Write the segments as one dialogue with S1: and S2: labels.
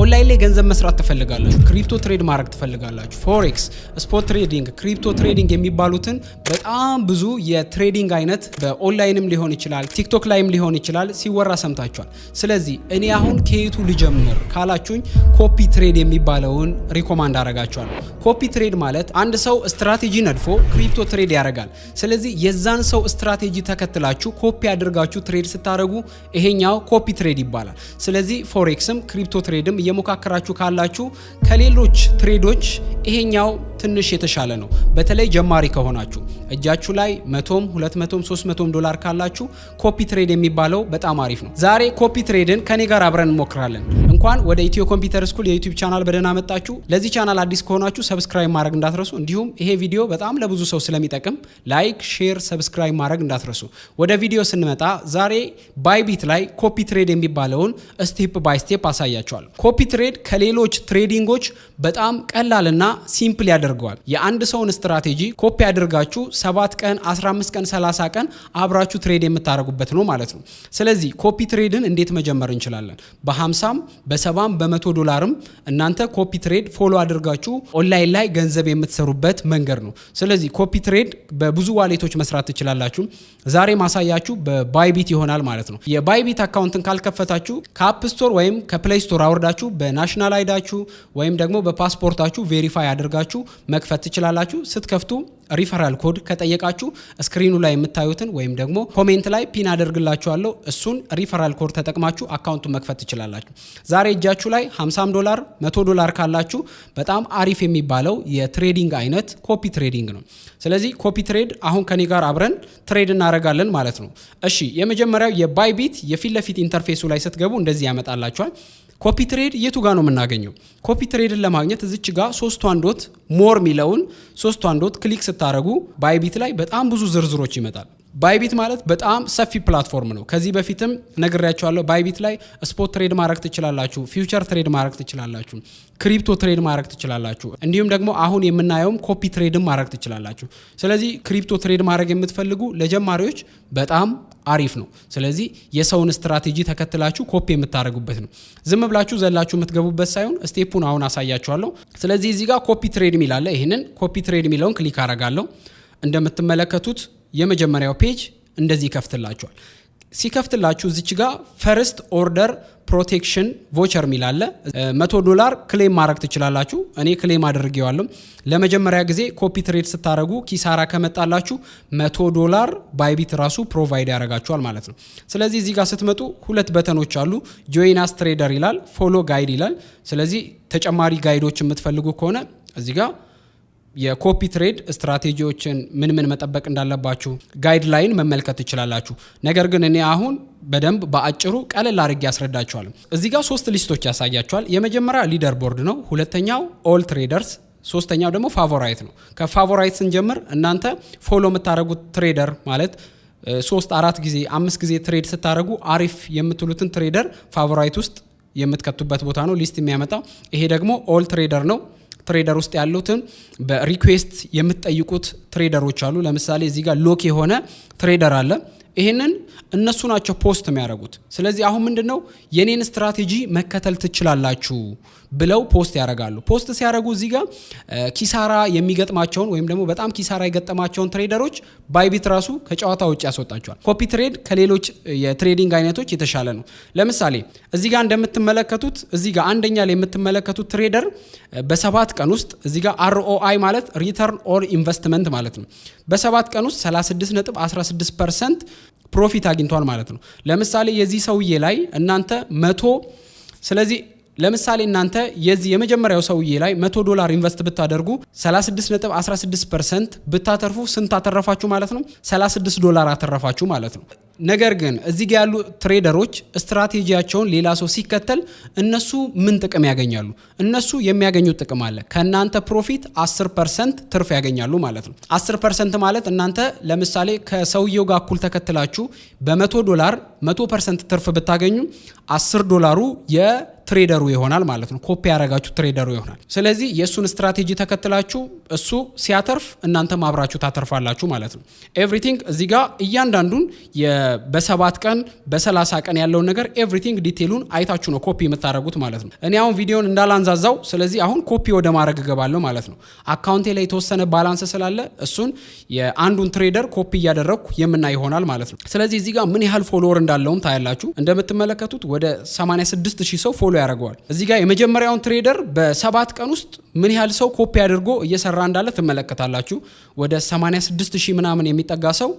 S1: ኦንላይን ላይ ገንዘብ መስራት ትፈልጋላችሁ፣ crypto trade ማድረግ ትፈልጋላችሁ፣ forex፣ spot trading፣ crypto trading የሚባሉትን በጣም ብዙ የ trading አይነት በኦንላይንም ሊሆን ይችላል፣ ቲክቶክ ላይም ሊሆን ይችላል ሲወራ ሰምታችኋል። ስለዚህ እኔ አሁን ከየቱ ልጀምር ካላችሁኝ copy trade የሚባለውን recommend አረጋችኋለሁ። Copy trade ማለት አንድ ሰው ስትራቴጂ ነድፎ crypto trade ያደርጋል። ስለዚህ የዛን ሰው ስትራቴጂ ተከትላችሁ ኮፒ አድርጋችሁ trade ስታደርጉ ይሄኛው copy trade ይባላል። ስለዚህ forex ም crypto trade ም እየሞካከራችሁ ካላችሁ ከሌሎች trade ኦች ይሄኛው ትንሽ የተሻለ ነው። በተለይ ጀማሪ ከሆናችሁ፣ እጃችሁ ላይ 100ም 200ም 300ም ዶላር ካላችሁ copy trade የሚባለው በጣም አሪፍ ነው። ዛሬ copy trade ን ከኔ ጋር አብረን እንሞክራለን። እንኳን ወደ ኢትዮ ኮምፒውተር ስኩል የዩቲዩብ ቻናል በደህና መጣችሁ። ለዚህ ቻናል አዲስ ከሆናችሁ subscribe ማድረግ እንዳትረሱ፣ እንዲሁም ይሄ ቪዲዮ በጣም ለብዙ ሰው ስለሚጠቅም like፣ share፣ subscribe ማድረግ እንዳትረሱ። ወደ ቪዲዮ ስንመጣ ዛሬ ባይቢት ላይ copy trade የሚባለውን step by step አሳያችኋለሁ። Copy trade ከሌሎች trading ኦች በጣም ቀላልና simple ያደርገዋል። የአንድ ሰውን strategy copy አድርጋችሁ 7 ቀን፣ 15 ቀን፣ 30 ቀን አብራችሁ trade የምታደርጉበት ነው ማለት ነው። ስለዚህ copy trade ን እንዴት መጀመር እንችላለን? በ50ም በ70ም በ100 ዶላርም እናንተ copy trade follow አድርጋችሁ ኦንላይን ላይ ገንዘብ የምትሰሩበት መንገድ ነው። ስለዚህ copy trade በብዙ wallet ኦች መስራት ትችላላችሁ። ዛሬ ማሳያችሁ በባይቢት ይሆናል ማለት ነው። የባይቢት አካውንትን ካልከፈታችሁ ከ App Store ወይም ከ Play Store አውርዳችሁ በ national ID ኣችሁ ወይም ደግሞ በፓስፖርታችሁ verify አድርጋችሁ መክፈት ትችላላችሁ። ስትከፍቱ referral code ከጠየቃችሁ screen ኑ ላይ የምታዩትን ወይም ደግሞ comment ላይ pin አደርግላችኋለሁ። እሱን referral code ተጠቅማችሁ account ኡን መክፈት ትችላላችሁ። ዛሬ እጃችሁ ላይ 50 ዶላር፣ 100 ዶላር ካላችሁ በጣም አሪፍ የሚባለው የ trading አይነት copy trading ነው። ስለዚህ copy trade አሁን ከኔ ጋር አብረን trade እናደርጋለን ማለት ነው። እሺ፣ የመጀመሪያው የባይቢት የፊት ለፊት interface ኡ ላይ ስትገቡ እንደዚህ ያመጣላችኋል። Copy trade የቱ ጋር ነው የምናገኘው? Copy trade ን ለማግኘት እዚች ጋር ሶስቷን dot፣ more የሚለውን ሶስቷን dot click ስታደረጉ ባይቢት ላይ በጣም ብዙ ዝርዝሮች ይመጣል። ባይቢት ማለት በጣም ሰፊ platform ነው። ከዚህ በፊትም ነግሬያችኋለሁ። ባይቢት ላይ spot trade ማድረግ ትችላላችሁ፣ future trade ማድረግ ትችላላችሁ፣ crypto trade ማድረግ ትችላላችሁ። እንዲሁም ደግሞ አሁን የምናየውም copy trade ም ማድረግ ትችላላችሁ። ስለዚህ crypto trade ማድረግ የምትፈልጉ ለጀማሪዎች በጣም አሪፍ ነው። ስለዚህ የሰውን ስትራቴጂ ተከትላችሁ ኮፒ የምታደርጉበት ነው። ዝም ብላችሁ ዘላችሁ የምትገቡበት ሳይሆን step ኡን አሁን አሳያችኋለሁ። ስለዚህ እዚህ ጋር copy trade የሚል አለ። ይህንን copy trade የሚለውን click አረጋለሁ። እንደምትመለከቱት የመጀመሪያው page እንደዚህ ይከፍትላችኋል። ሲከፍትላችሁ እዚች ጋር first order protection voucher የሚል አለ። 100 ዶላር claim ማድረግ ትችላላችሁ። እኔ claim አድርጌዋለሁ። ለመጀመሪያ ጊዜ copy trade ስታደረጉ ኪሳራ ከመጣላችሁ 100 ዶላር ባይቢት ራሱ provide ያደርጋችኋል ማለት ነው። ስለዚህ እዚህ ጋር ስትመጡ ሁለት button ኦች አሉ። Join as trader ይላል፣ follow guide ይላል። ስለዚህ ተጨማሪ guide ኦች የምትፈልጉ ከሆነ እዚህ ጋር የ copy trade strategy ዎችን ምን ምን መጠበቅ እንዳለባችሁ guideline መመልከት ትችላላችሁ። ነገር ግን እኔ አሁን በደንብ በአጭሩ ቀለል አድርጌ አስረዳችኋለሁ። እዚህ ጋር ሶስት list ኦች ያሳያችኋል። የመጀመሪያ leaderboard ነው። ሁለተኛው all traders፣ ሶስተኛው ደግሞ favorite ነው። ከ favorite ስንጀምር እናንተ follow የምታደርጉት trader ማለት ሶስት፣ አራት ጊዜ፣ አምስት ጊዜ trade ስታደርጉ አሪፍ የምትሉትን trader favorite ውስጥ የምትከቱበት ቦታ ነው list የሚያመጣው። ይሄ ደግሞ all trader ነው። Trader ውስጥ ያሉትን በ request የምትጠይቁት trader ኦች አሉ። ለምሳሌ እዚህ ጋር lock የሆነ trader አለ። ይህንን እነሱ ናቸው post የሚያደርጉት። ስለዚህ አሁን ምንድን ነው የኔን ስትራቴጂ መከተል ትችላላችሁ ብለው post ያደርጋሉ። Post ሲያደርጉ እዚህ ጋር ኪሳራ የሚገጥማቸውን ወይም ደግሞ በጣም ኪሳራ የገጠማቸውን trader ኦች ባይቢት ራሱ ከጨዋታ ውጭ ያስወጣቸዋል። Copy trade ከሌሎች የ trading አይነቶች የተሻለ ነው። ለምሳሌ እዚህ ጋር እንደምትመለከቱት፣ እዚህ ጋር አንደኛ ላይ የምትመለከቱት trader በ7 ቀን ውስጥ፣ እዚህ ጋር ROI ማለት return on investment ማለት ነው። በ7 ቀን ውስጥ 36.16% profit አግኝቷል ማለት ነው። ለምሳሌ የዚህ ሰውዬ ላይ እናንተ 100፣ ስለዚህ ለምሳሌ እናንተ የዚህ የመጀመሪያው ሰውዬ ላይ 100 ዶላር invest ብታደርጉ 36.16% ብታተርፉ ስንት አተረፋችሁ ማለት ነው? 36 ዶላር አተረፋችሁ ማለት ነው። ነገር ግን እዚህ ጋ ያሉ trader ኦች strategy ያቸውን ሌላ ሰው ሲከተል እነሱ ምን ጥቅም ያገኛሉ? እነሱ የሚያገኙት ጥቅም አለ። ከእናንተ profit 10% ትርፍ ያገኛሉ ማለት ነው። 10% ማለት እናንተ ለምሳሌ ከሰውየው ጋር እኩል ተከትላችሁ በ100 ዶላር 100% ትርፍ ብታገኙ 10 ዶላሩ የ trader ኡ ይሆናል ማለት ነው። ኮፒ ያደረጋችሁ trader ኡ ይሆናል። ስለዚህ የእሱን ስትራቴጂ ተከትላችሁ እሱ ሲያተርፍ እናንተም አብራችሁ ታተርፋላችሁ ማለት ነው። Everything እዚህ ጋር እያንዳንዱን በ7 ቀን፣ በ30 ቀን ያለውን ነገር everything detail ኡን አይታችሁ ነው ኮፒ የምታደርጉት ማለት ነው። እኔ አሁን ቪዲዮን እንዳላንዛዛው፣ ስለዚህ አሁን ኮፒ ወደ ማድረግ እገባለሁ ማለት ነው። Account ኤ ላይ የተወሰነ balance ስላለ እሱን የአንዱን trader copy እያደረግኩ የምናይ ይሆናል ማለት ነው። ስለዚህ እዚህ ጋር ምን ያህል follower እንዳለውም ታያላችሁ። እንደምትመለከቱት ወደ 86 ሺህ ሰው follow ያደርገዋል። እዚህ ጋር የመጀመሪያውን trader በ7 ቀን ውስጥ ምን ያህል ሰው ኮፒ አድርጎ እየሰራ እንዳለ ትመለከታላችሁ። ወደ 86 ሺህ ምናምን የሚጠጋ ሰው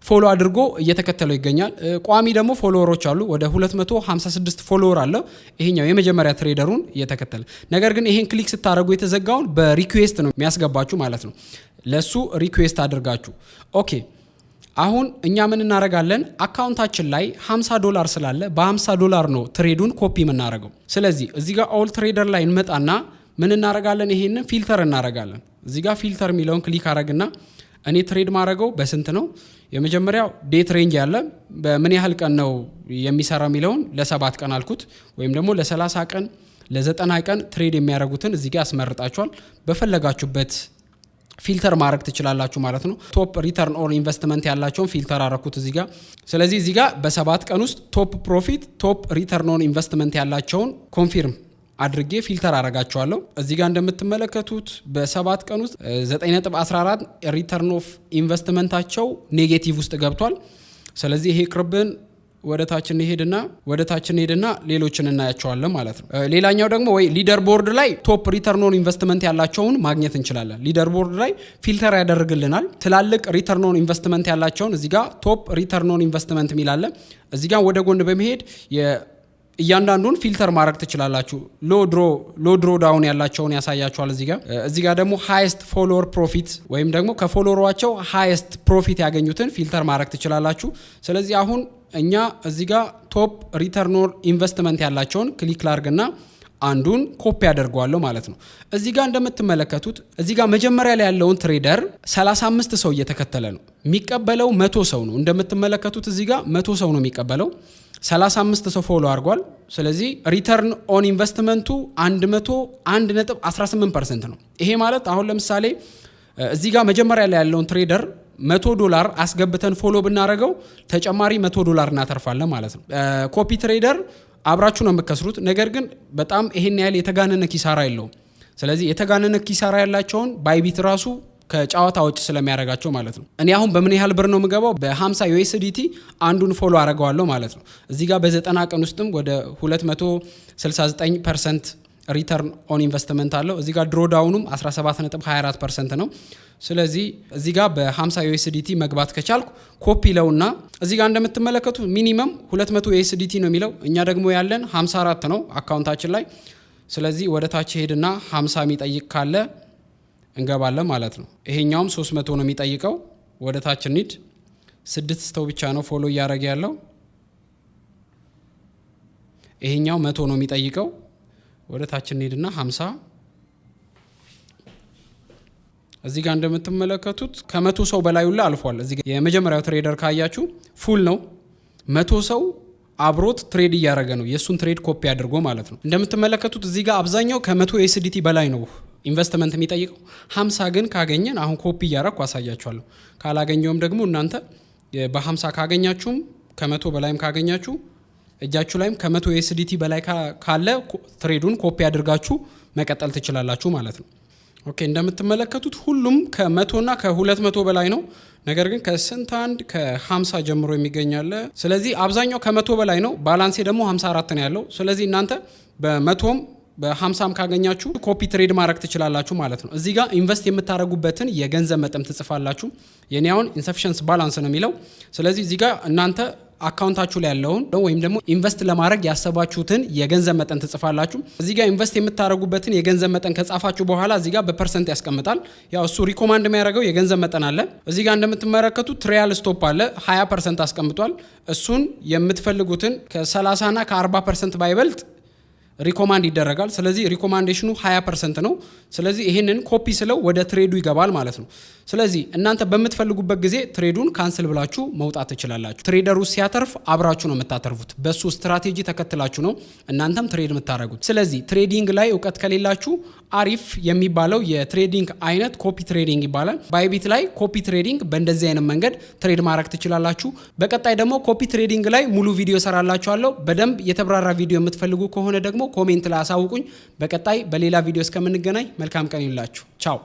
S1: follow አድርጎ እየተከተለው ይገኛል። ቋሚ ደግሞ follower ኦች አሉ። ወደ 256 follower አለ ይሄኛው የመጀመሪያ trader ኡን እየተከተለ። ነገር ግን ይሄን click ስታደርጉ የተዘጋውን በ request ነው የሚያስገባችሁ ማለት ነው። ለሱ request አድርጋችሁ፣ okay። አሁን እኛ ምን እናደርጋለን? Account ኣችን ላይ 50 ዶላር ስላለ በ50 ዶላር ነው trade ኡን copy የምናደርገው። ስለዚህ እዚህ ጋር all trader ላይ እንመጣና ምን እናደርጋለን? ይሄንን filter እናደርጋለን። እዚህ ጋር filter የሚለውን click አረግና እኔ trade ማድረገው በስንት ነው? የመጀመሪያው date range ያለ በምን ያህል ቀን ነው የሚሰራ የሚለውን ለ7 ቀን አልኩት፣ ወይም ደግሞ ለ30 ቀን፣ ለ90 ቀን trade የሚያደርጉትን እዚህ ጋር ያስመርጣችኋል። በፈለጋችሁበት filter ማድረግ ትችላላችሁ ማለት ነው። Top return on investment ያላቸውን filter አረኩት እዚህ ጋር። ስለዚህ እዚህ ጋር በ7 ቀን ውስጥ top profit፣ top return on investment ያላቸውን confirm አድርጌ filter አረጋቸዋለሁ። እዚህ ጋር እንደምትመለከቱት በ7 ቀን ውስጥ 9.14 return of investment ኣቸው negative ውስጥ ገብቷል። ስለዚህ ይሄ ይቅርብን፣ ወደ ታች እንሄድና ሌሎችን እናያቸዋለን ማለት ነው። ሌላኛው ደግሞ ወይ leaderboard ላይ top return on investment ያላቸውን ማግኘት እንችላለን። Leaderboard ላይ filter ያደርግልናል። ትላልቅ return on investment ያላቸውን እዚህ ጋር top return on investment የሚል አለ። እዚህ ጋር ወደ ጎን በመሄድ እያንዳንዱን filter ማድረግ ትችላላችሁ። Low drawdown ያላቸውን ያሳያችኋል። እዚህ ጋር ደግሞ highest follower profit ወይም ደግሞ ከ follower ኣቸው highest profit ያገኙትን filter ማድረግ ትችላላችሁ። ስለዚህ አሁን እኛ እዚህ ጋር top return on investment ያላቸውን click ላርግና አንዱን ኮፒ አደርገዋለሁ ማለት ነው። እዚህ ጋር እንደምትመለከቱት እዚህ ጋር መጀመሪያ ላይ ያለውን trader 35 ሰው እየተከተለ ነው። የሚቀበለው 100 ሰው ነው። እንደምትመለከቱት እዚህ ጋር 100 ሰው ነው የሚቀበለው። 35 ሰው follow አድርጓል። ስለዚህ return on investment ኡ 101.18% ነው። ይሄ ማለት አሁን ለምሳሌ እዚህ ጋር መጀመሪያ ላይ ያለውን trader 100 ዶላር አስገብተን follow ብናደርገው ተጨማሪ 100 ዶላር እናተርፋለን ማለት ነው። Copy trader አብራችሁ ነው የምትከስሩት። ነገር ግን በጣም ይሄን ያህል የተጋነነ ኪሳራ የለውም። ስለዚህ የተጋነነ ኪሳራ ያላቸውን Bybit ራሱ ከጨዋታ ውጭ ስለሚያደርጋቸው ማለት ነው። እኔ አሁን በምን ያህል ብር ነው የምገባው? በ50 USDT አንዱን follow አደርገዋለሁ ማለት ነው። እዚህ ጋር በ90 ቀን ውስጥም ወደ 269% return on investment አለው። እዚህ ጋር drawdown ኑም 17.24% ነው። ስለዚህ እዚህ ጋር በ50 USDT መግባት ከቻልኩ ኮፒ ለውና እዚህ ጋር እንደምትመለከቱ minimum 200 USDT ነው የሚለው፣ እኛ ደግሞ ያለን 54 ነው account ኣችን ላይ። ስለዚህ ወደ ታች ሄድና 50 የሚጠይቅ ካለ እንገባለን ማለት ነው። ይሄኛውም 300 ነው የሚጠይቀው። ወደ ታች እንሂድ። ስድስት ሰው ብቻ ነው follow እያደረገ ያለው። ይሄኛው 100 ነው የሚጠይቀው። ወደ ታች እንሂድና 50። እዚህ ጋር እንደምትመለከቱት ከ100 ሰው በላይ ሁላ አልፏል። እዚህ ጋር የመጀመሪያው trader ካያችሁ full ነው። 100 ሰው አብሮት trade እያደረገ ነው። የእሱን trade copy አድርጎ ማለት ነው። እንደምትመለከቱት እዚህ ጋር አብዛኛው ከ100 USDT በላይ ነው ኢንቨስትመንት የሚጠይቀው። 50 ግን ካገኘን አሁን ኮፒ እያረኩ አሳያችኋለሁ። ካላገኘውም ደግሞ እናንተ በ50 ካገኛችሁም ከ100 በላይም ካገኛችሁ እጃችሁ ላይም ከ100 USDT በላይ ካለ trade ኡን copy አድርጋችሁ መቀጠል ትችላላችሁ ማለት ነው። Okay፣ እንደምትመለከቱት ሁሉም ከ100ና ከ200 በላይ ነው። ነገር ግን ከስንት አንድ ከ50 ጀምሮ የሚገኝ አለ። ስለዚህ አብዛኛው ከ100 በላይ ነው። Balance ኤ ደግሞ 54 ነው ያለው። ስለዚህ እናንተ በ100ም በ50ም ካገኛችሁ copy trade ማድረግ ትችላላችሁ ማለት ነው። እዚህ ጋር invest የምታደርጉበትን የገንዘብ መጠን ትጽፋላችሁ። የኔ አሁን insufficient balance ነው የሚለው። ስለዚህ እዚህ ጋር እናንተ account ኣችሁ ላይ ያለውን ወይም ደግሞ invest ለማድረግ ያሰባችሁትን የገንዘብ መጠን ትጽፋላችሁ። እዚህ ጋር invest የምታደርጉበትን የገንዘብ መጠን ከጻፋችሁ በኋላ እዚህ ጋር በ percent ያስቀምጣል። ያው እሱ recommend የሚያደርገው የገንዘብ መጠን አለ። እዚህ ጋር እንደምትመለከቱት trail stop አለ፣ 20% አስቀምጧል። እሱን የምትፈልጉትን ከ30 እና ከ40% ባይበልጥ Recommend ይደረጋል። ስለዚህ recommendation ኑ 20% ነው። ስለዚህ ይህንን ኮፒ ስለው ወደ trade ኡ ይገባል ማለት ነው። ስለዚህ እናንተ በምትፈልጉበት ጊዜ trade ኡን cancel ብላችሁ መውጣት ትችላላችሁ። Trader ኡ ሲያተርፍ አብራችሁ ነው የምታተርፉት። በሱ ስትራቴጂ ተከትላችሁ ነው እናንተም trade የምታደርጉት። ስለዚህ trading ላይ እውቀት ከሌላችሁ አሪፍ የሚባለው የ trading አይነት copy trading ይባላል። Bybit ላይ copy trading በእንደዚህ አይነት መንገድ trade ማድረግ ትችላላችሁ። በቀጣይ ደግሞ copy trading ላይ ሙሉ ቪዲዮ ሰራላችኋለሁ። በደንብ የተብራራ ቪዲዮ የምትፈልጉ ከሆነ ደግሞ comment ላይ አሳውቁኝ። በቀጣይ በሌላ ቪዲዮ እስከምንገናኝ መልካም ቀን ይሁንላችሁ። ቻው።